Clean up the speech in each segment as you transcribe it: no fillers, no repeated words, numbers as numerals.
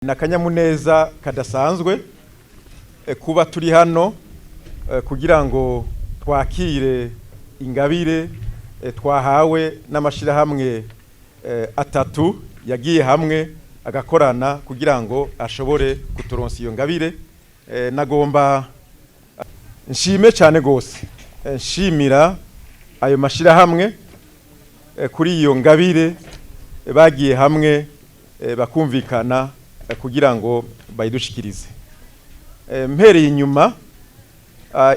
Ni akanyamuneza kadasanzwe kuba turi hano kugira ngo twakire ingabire twahawe n'amashirahamwe atatu yagiye hamwe agakorana kugira ngo ashobore kuturonsa iyo ngabire. Nagomba nshime cyane gose, nshimira ayo mashirahamwe kuri iyo ngabire bagiye hamwe bakumvikana kugira ngo bayidushikirize. Mpereye inyuma,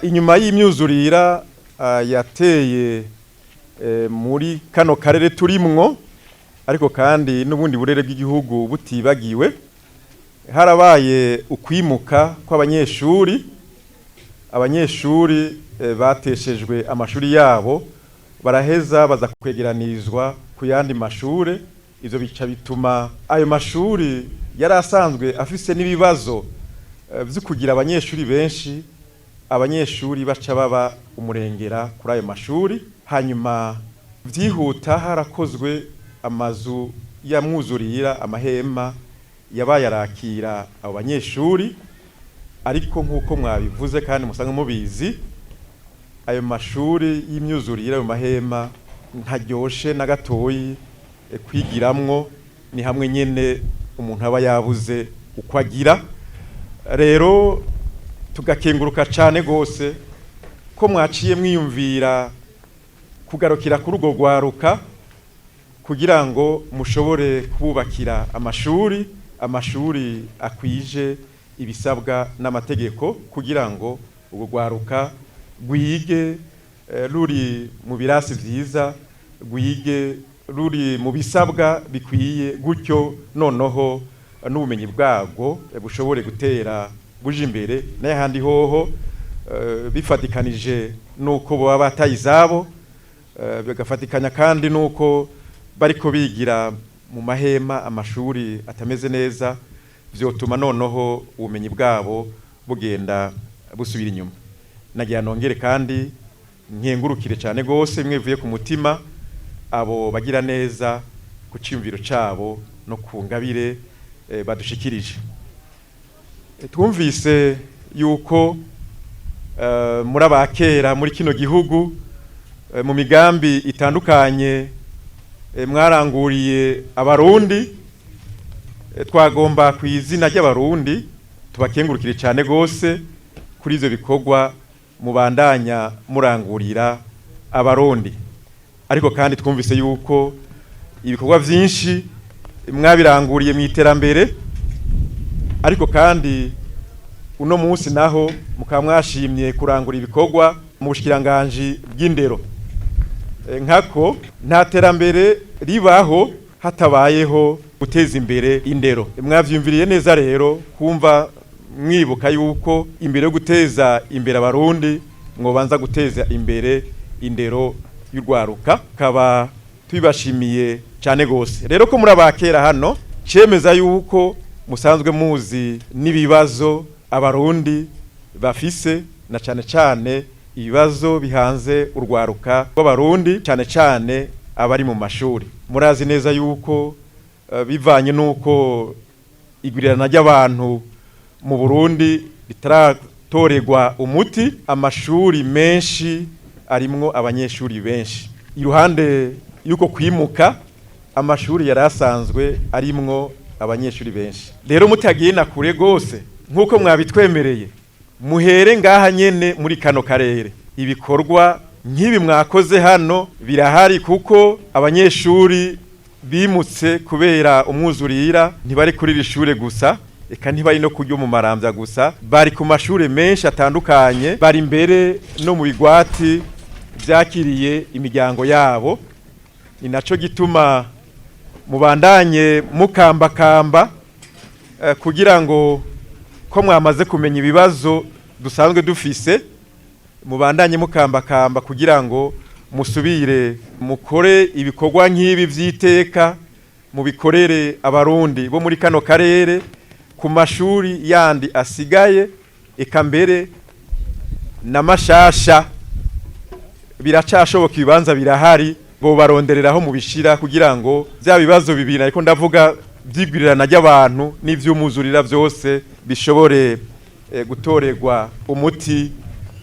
inyuma y'imyuzurira yateye muri kano karere turimwo, ariko kandi n'ubundi burere bw'igihugu butibagiwe, harabaye ukwimuka kw'abanyeshuri. Abanyeshuri bateshejwe amashuri yabo, baraheza baza kwegeranirizwa ku yandi mashure. Ivyo bica bituma ayo mashuri yari asanzwe afise n'ibibazo vyo kugira abanyeshuri benshi, abanyeshuri baca baba umurengera kuri ayo mashuri. Hanyuma vyihuta harakozwe amazu yamwuzurira, amahema yabaye arakira abo banyeshuri. Ariko nk'uko mwabivuze kandi musanzwe mubizi, ayo mashuri y'imyuzurire, ayo mahema ntaryoshe na gatoyi kwigiramwo. Ni hamwe nyene umuntu aba yabuze uko agira. Rero tugakenguruka cane gose ko mwaciye mwiyumvira kugarukira kuri urwo rwaruka kugira ngo mushobore kububakira amashuri, amashuri akwije ibisabwa n'amategeko, kugira ngo urwo rwaruka rwige ruri mu birasi vyiza, rwige ruri mu bisabwa bikwiye, gutyo noneho n'ubumenyi bwabwo bushobore gutera buja imbere. N'ayahandi hoho bifatikanije n'uko baba bataye izabo, bigafatikanya kandi n'uko bariko bigira mu mahema, amashuri atameze neza, vyotuma noneho ubumenyi bwabo bugenda busubira inyuma. Nagira nongere kandi nkengurukire cyane gose bimwe bivuye ku mutima abo bagira neza ku ciyumviro cabo no ku ngabire badushikirije. Twumvise yuko muri abakera muri kino gihugu mu migambi itandukanye mwaranguriye Abarundi. Twagomba ku izina ry'Abarundi tubakengurukire cyane gose kuri ivyo bikorwa mubandanya murangurira Abarundi. Ariko kandi twumvise yuko ibikorwa vyinshi mwabiranguriye mu iterambere, ariko kandi uno munsi naho mukaba mwashimye kurangura ibikorwa mu bushikiranganji bw'indero. Nkako nta terambere ribaho hatabayeho guteza imbere indero. Mwavyumviriye neza rero kumva mwibuka yuko imbere yo guteza imbere Abarundi mwobanza guteza imbere indero y'urwaruka, kaba tubibashimiye cyane gose. Rero ko muri abakera hano, cemeza yuko musanzwe muzi n'ibibazo Abarundi bafise, na cane cane ibibazo bihanze urwaruka rw'Abarundi, cane cane abari mu mashuri. Murazi neza yuko bivanye n'uko igwirirana ry'abantu mu Burundi ritaratorerwa umuti, amashuri menshi arimwo abanyeshuri benshi. Iruhande y'uko kwimuka, amashuri yari asanzwe arimwo abanyeshuri benshi. Rero mutagiye na kure gose, nk'uko mwabitwemereye, muhere ngaha nyene muri kano karere. Ibikorwa nk'ibi mwakoze hano birahari, kuko abanyeshuri bimutse kubera umwuzurira ntibari kuri iri shure gusa, eka ntibari no kurya mu Maramvya gusa, bari ku mashure menshi atandukanye, bari mbere no mu bigwati vyakiriye imiryango yabo. Ni naco gituma mubandanye mukambakamba kugira ngo ko mwamaze kumenya ibibazo dusanzwe dufise, mubandanye mukambakamba kugira ngo musubire mukore ibikorwa nk'ibi vy'iteka, mubikorere Abarundi bo muri kano karere ku mashuri yandi asigaye, eka mbere n'amashasha. Biracashoboka, ibibanza birahari, bo barondereraho mubishira kugira ngo bya bibazo bibiri ariko ndavuga. vy'igwirirana ry'abantu n'ivy'umwuzurira vyose bishobore gutorerwa umuti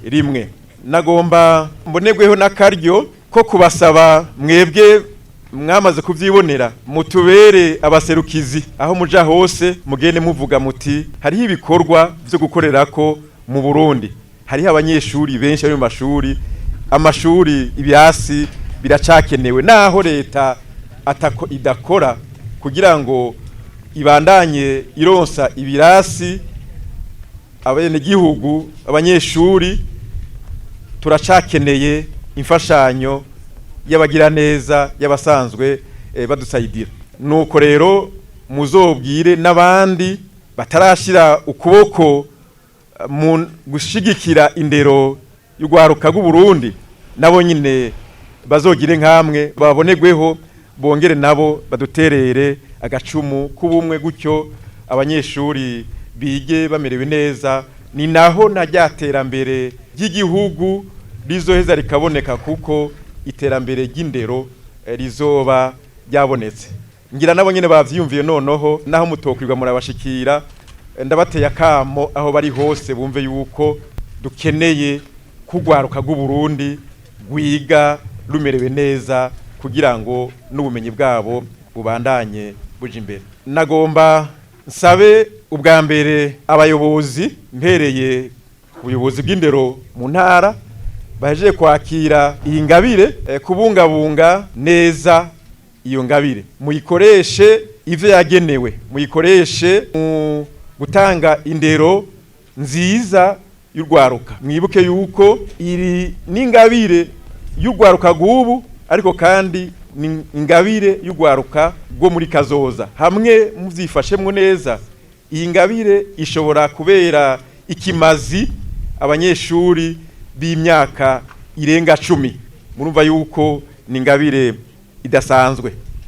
rimwe. Nagomba mbonerweho n'akaryo ko kubasaba mwebwe mwamaze kuvyibonera, mutubere abaserukizi aho muja hose, mugende muvuga muti hariho ibikorwa vyo gukorerako mu Burundi, hariho abanyeshuri benshi bari mu mashuri, amashuri ibyasi biracakenewe, naho leta atako idakora kugira ngo ibandanye ironsa ibirasi abenegihugu, abanyeshuri. Turacakeneye imfashanyo y'abagiraneza, y'abasanzwe badusayidira. Nuko rero muzobwire n'abandi batarashira ukuboko mu gushigikira indero y'urwaruka rw'Uburundi, nabo nyine bazogire nkamwe babonerweho, bongere nabo baduterere agacumu k'ubumwe, gutyo abanyeshuri bige bamerewe neza. Ni naho na rya terambere ry'igihugu rizoheza rikaboneka, kuko iterambere ry'indero rizoba ryabonetse. Ngira nabo nyene bavyiyumviye. Noneho naho mutokwirwa murabashikira, ndabateye akamo aho bari hose bumve yuko dukeneye kugwaruka rw'Uburundi rwiga rumerewe neza, kugira ngo n'ubumenyi bwabo bubandanye buja imbere. Nagomba nsabe ubwa mbere abayobozi, mpereye ku buyobozi bw'indero mu ntara, bahejeje kwakira iyi ngabire, kubungabunga neza iyo ngabire, muyikoreshe ivyo yagenewe, muyikoreshe mu gutanga indero nziza y'urwaruka. Mwibuke yuko iri n'ingabire y'urwaruka rw'ubu, ariko kandi ni ingabire y'urwaruka rwo muri kazoza. Hamwe muvyifashemwo neza, iyi ngabire ishobora kubera ikimazi abanyeshuri b'imyaka irenga 10. Murumva yuko ni ingabire idasanzwe.